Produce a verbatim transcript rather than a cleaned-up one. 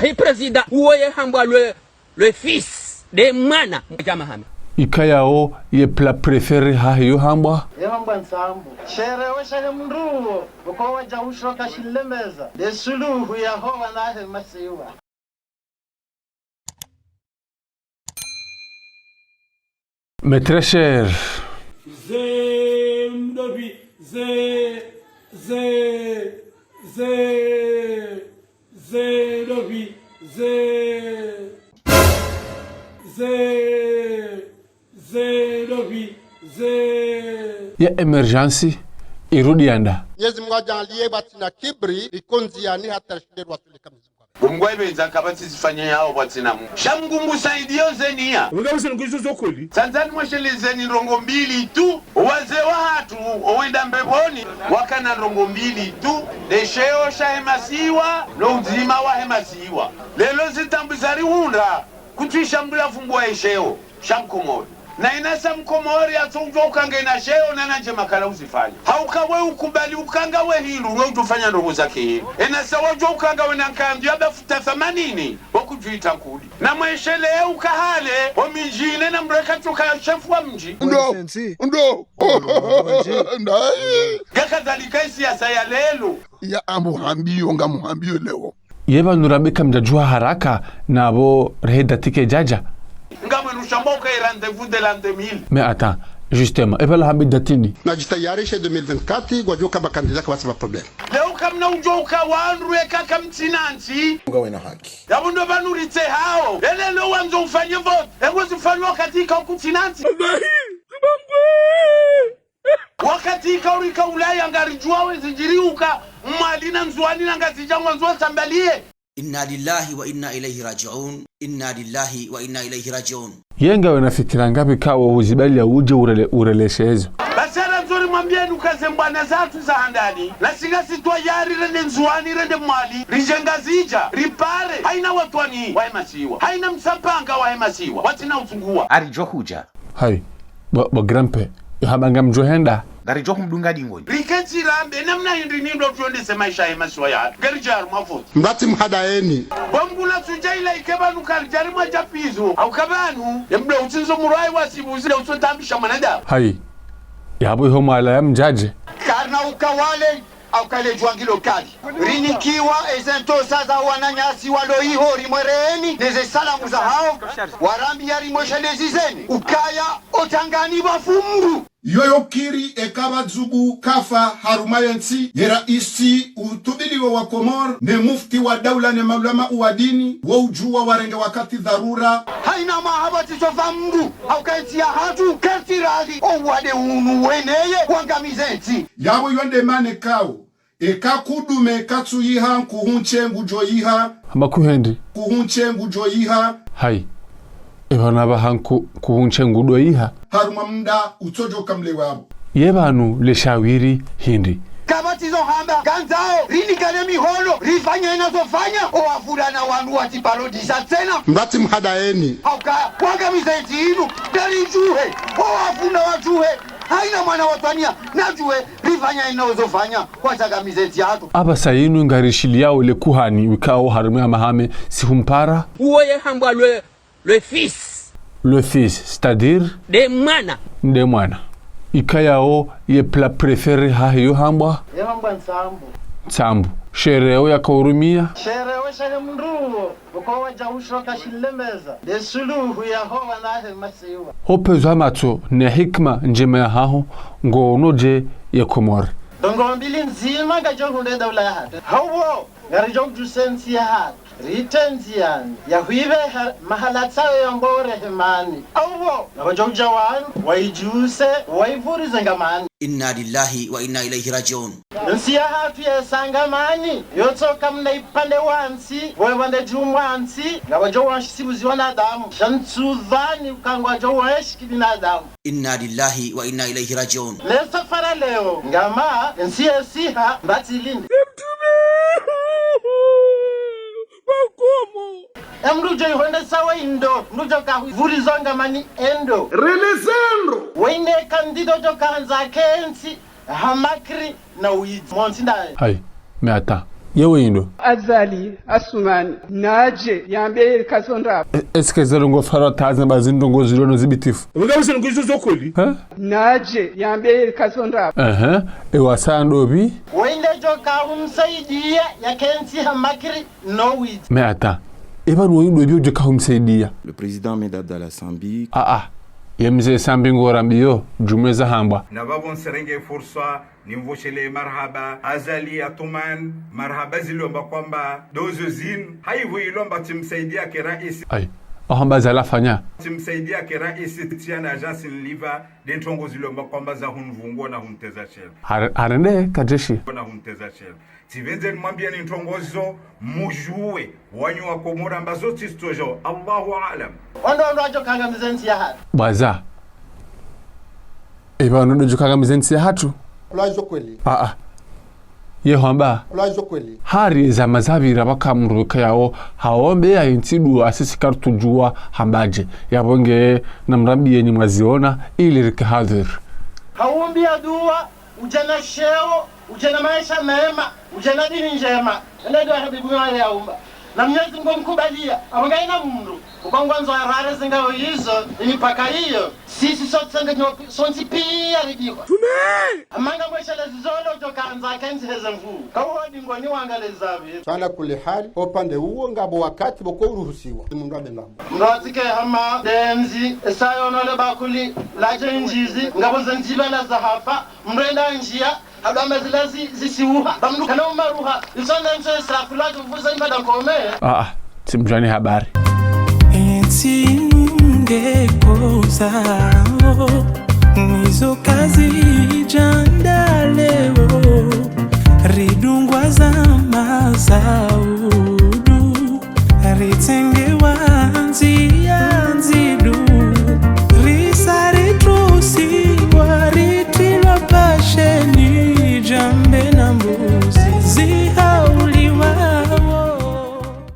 He président, uwo ye hambwa le, le fils de mwana. Djama hame. Ikayao ye plat préféré hahe yo hambwa. Ye hambwa ntsambu. Shere wesha he mndru uwo, uko wadja ushoka shilembeza. Nde suluhu yaho wanahe masiwa. Mes très chers. Ze mdobi, ze, ze, ze, ze mdobi, ze, ze, ze mdobi, ze. Ya émergence irudi yanda. Mwenyezi Mungu ajaliye batsina kibri, ikondzi yani hata shinde rwatulika mzimu. Ngwaibenza kapvatsi zifanya yawo pvwatsina mu. Sha Mngu ngusaidiyo zeniya. Unga uze nguzo zo kweli. Tsandzani mweshelezeni ndrongo mbili tu. Wazee wahatru, owenda mbepvoni, wakana ndrongo mbili tu. Nde sheo shahe masiwa, no udzima wahe masiwa. Leo zitrambu zarihundra, kutwisha mndru yavumbua esheo sha Mkomori. Na inasa Mkomori yatso udjua uka ngena sheo na nandje makala uzifanya. Hauka we ukubali uka ngawe hindru, we udjofanya ndrongo zake hindru. Inasa wadjua uka ngawe na nkambi ya bafuta thamanini, wakudjuita nkudi. Na mweshelee uka hale, omidjini na mndru eka tsoka shefu wa mdji. Ndo, ndo. Ndayi. Ngakadhalika isiyasa ya leo. Ya amuhambiyo, ngamuhambiyo leo. Ye pvanu rabeka mdjadjua haraka, na pvo rehe date ke djadja. Ngamwenu shamba uka ye rendez-vous de l'an deux mille. Mais attends, justement, epvala hambi date ni? Nadjitayarishe deux mille vingt-quatre, ngwadjo kamba candidat kapvatsi pvo problème. Leo kamna udjo uka wandru eka kamtsina ntsi. Ngawena haki. Yapvo ndo pvanu ritse hawo. Elelo wandzo ufanye vote. Engo zifanywa wakati ika ukutsina ntsi. Wakati ika urika Ulaya ngaridjuwa we zidjiri uka Mwali na Ndzuwani na Ngazidja ngwandzo wasambaliye. إنا لله وإنا إليه راجعون. إنا لله وإنا إليه راجعون. Ye ngawena fikira ngapvi kawo huzibaliya udje urele-, ureleshe ezo. Basi ara ndzori mwambiyeni uka ze mbwana zatru za handani, nasi ngasi twayari rende Ndzuwani rende Mwali, ridje Ngazidja, ripare, haina watwani wahe masiwa, haina msapanga wahe masiwa, watsina utsunguwa. Aridjo hudja. Hayi, bo, bo grand-père, yo hamba ngamdjo henda. Ngaridjo humdunga dingoni. Riketsi rambe, namna hindri nindo tuondese maesha ye masiwa ya. Ngaridja harumwa vote. Mbatsi mhadaeni. Bo Mngu na sudja ila ike pvanu karidja harimwa djapizo. Hauka pvanu, ye mndru utsindzo murwayi wa sibu zile utso tambisha mwanadamu. Hayi, yapvo iho mwala ya mdjadje. Karina uka wale, hauka le djuwa ngilo kali. Rinikiwa eze ntrosa za wananyasi walo iho rimwereeni, neze salamu zahawo, warambiya rimweshelezizeni, ukaya otsangani pvafu mndru. Yoyo kiri eka pvadzubu kafa harumwa yentsi, ye raisi utubiliwa wa Komori, ne mufti wa daula ne maulama wa dini, wo udjuwa warenge wakati dharura. Haina maha pvatsi tsofa mndru, hauka entsi yahatru, ketsi radhi, owade unu weneye, wangamize entsi. Yapvo yo nde mana kawo. Eka kudume katsuyiha, nkuhu ntshe ngudjoyiha. Hamba kuhendi. Nkuhu ntshe ngudjoyiha. Hayi. Epvanu apvaha nku-, nkuhu ntshe ngudjoyiha. Harumwa mda utsodjo kamle wapvo. Ye pvanu le shawiri hindri. Kapvatsi zo hamba, ngandzao, rinikane mihono, rifanye ina zofanya, owavulana wanu watsi paro disa tsena. Mbatsi mhadaeni. Hauka, wangamize entsi inu, ngaridjuhe, owavuna wadjuhe, haina mwana wa twaniya, nadjuhe, rifanya ina ozofanya. Kwatsaga mizedzi yatru. Apvasa yinu ngarishiliyao le kuhani wikao harumwa ya mahame sihumpara. Uwo ye hambwa le, le fils. Le fils, c'est-à-dire? Nde mwana. Nde mwana. Ikayao ye plat préféré hahe yo hambwa? Ye hambwa ntsambu. Ntsambu. Shere wo yaka urumia? Shere wo shahe mndru uwo. Uko wadja ushoka shilembeza, nde suluhu yaho wanahe masiwa. Hopvendza matso ne hikima ndjema yahaho, ngo unodje ye Komori. Ndrongo mbili ndzima ngadjo hundre daula yahatru. Hauwo, ngaridjo udjuse ntsi yahatru. Ritendziyani, ya hwipve ha-, mahala tsayo yambo rehemani. Hauwo, ngawadjo udja wanu, waidjuse, waivurize ngamani. إنا لله وإنا إليه راجعون. Ntsi yahatru yesa ngamani, yotsoka mna ipvandre wa ntsi, wo ipvandre djumwa ntsi, ngawadjo wanshi sibuzi wanadamu, sha ntsudhani uka ngwadjo wanshi kibinadamu. إنا لله وإنا إليه راجعون. Le safara leo, ngama, ntsi yesiha, mbatsi linde. Emndru djo ihondesa wa indo, mndru djo kahuvurizo ngamani endo. Relezendro. Weine kandido djo kahandza kentsi, ha makri na uidzi. Montsi ndaye. Hayi, mais attends. Yewe indo. Azali Assoumani, nadje yambe kazo ndrabo. E, est-ce que zalongo fara tazi na bazi ndrongo zilo no zibitifu? Wanga wese ndrongo izo zo kweli? Ha? Nadje yambe kazo ndrabo. Aha. E wasa ndopvi? Wende djo kahumsaidia yakentsi ha makri no witi. Mais attends. Eba no indo pvi udjo kahumsaidia? Le président Ahmed Abdallah Sambi. Ah, ah. Ye mze Sambi ngorambiyo, djumwe zahambwa. Na pvapvo ntsirenge fursa, nimvoshele marahaba, Azali Assoumani, marahaba zilo amba kwamba dozo zinu, haivo ilo amba tsimsaidia ke raisi. Ayi, aho amba zalafanya. Tsimsaidia ke raisi, tsi ana agence nliva, nde ndrongo zilo amba kwamba za hunvungo na hunteza shela. Har-, harende kadjeshi. Na hunteza shela. Tsipvendze nimwambiye ni ndrongo zo mudjuwe, wanyu wa Komori amba zo tsi zitsojo, Allahu aalam. Wandru wandru wadjo kangamiza ntsi yahatru. Bwaza. Eba wandru wadjo kangamiza ntsi yahatru. Lwazo kweli. Ah, ah. Ye hwamba. Lwazo kweli. Hari zama zapvira pvaka mdru kayao, haombe ya intsi dua sisi karitsudjuwa hambadje. Yapvo nge namrambiye nyi mwaziona, ili rike hadhir. Haombiya dua, udje na sheo, udje na maesha mema, udje na dini ndjema. Ende dua Habibu Mali yaumba. Na Mnyezi Mungu mkubalia, apvo ngayina mdru, uka ngwandzo arare zinga izo, imipaka iyo. Sisi sontsi nge nyo, sontsi piya ribihwa. Tume! Amanga mwesha la zizolo djo kandza kentsi heze mvu. Kauhodi ngoni wangale zapvi. Ala kulli hali, opvande uwo ngapvo wakati pvoko uruhusiwa. Mdru abe ndrabo. Mdru atsike hama, ndendzi, esayo nole bakuli, ladje ndjizi, ngapvo zendzi pvala zahafa, mdru enda ndjiya, hadwa mazila zi-, zisiuha. Ba mdru kana umaruha, isonde ntso esa, kula tufuza imba da kome. Ah, ah, tsimdjwani habari. Entsi nge koza, nizo kazi djandaleo, ridungwa za mazaudu, ritsenge